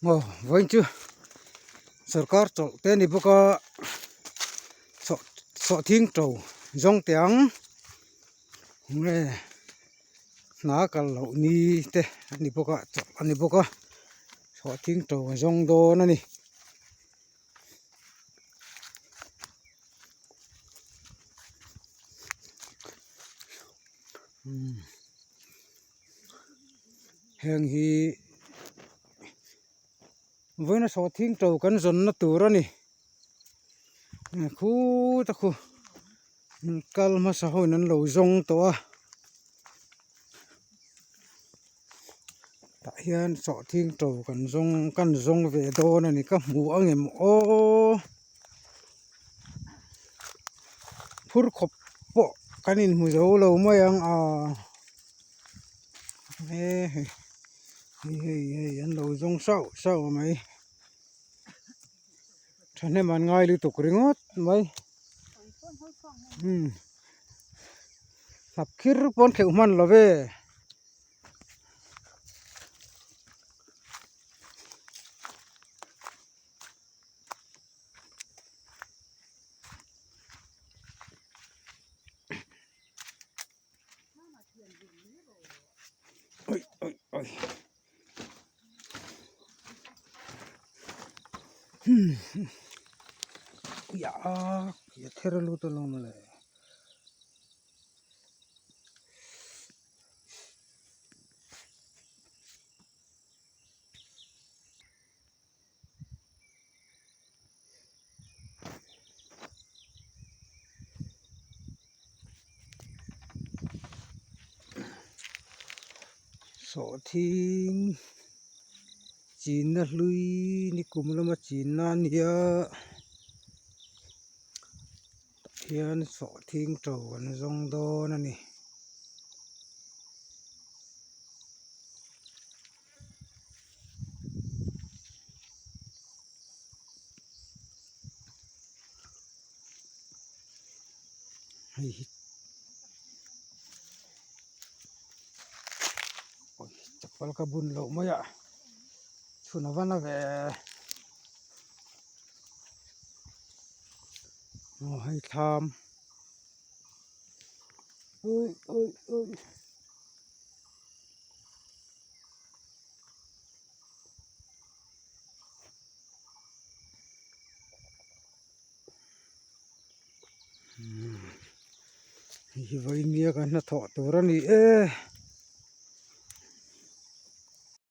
Maw vawiin chu sorkar chawlh te a ni bawk a sawh sawhthing to zawng teh ang nge hna kal loh ni te a ni bawk a chawlh a ni bawk a sawhthing to a zawng dawn a ni. Heng hi vawiina sawhthing to kan zawnna tur a ni khuta khu kal hmasa ho in an lo zawng tawh a tah hian sawhthing to kan zawng kan zawng ve dawn a ni ka hmu ang em aw phur khawp pawh kan inhmu zo lo mai ang a e hei hei hei an lo zawng sauh sauh mai thahnem an ngai lutuk ringawt mai umm hnap khir pawn kheuh hman lo ve. Oi oi oi hmm ya ya ther lut alawm le. Sawhthing chinna hlui ni kum lama chinna a nia tah hian sawhthing to an zawng dawn a ni. Hei hi awi chapal ka bun loh mai a chhun a va na ve aw hei thlam awi awi awi. Hei hi vawinia kan hnathawh tur a ni e.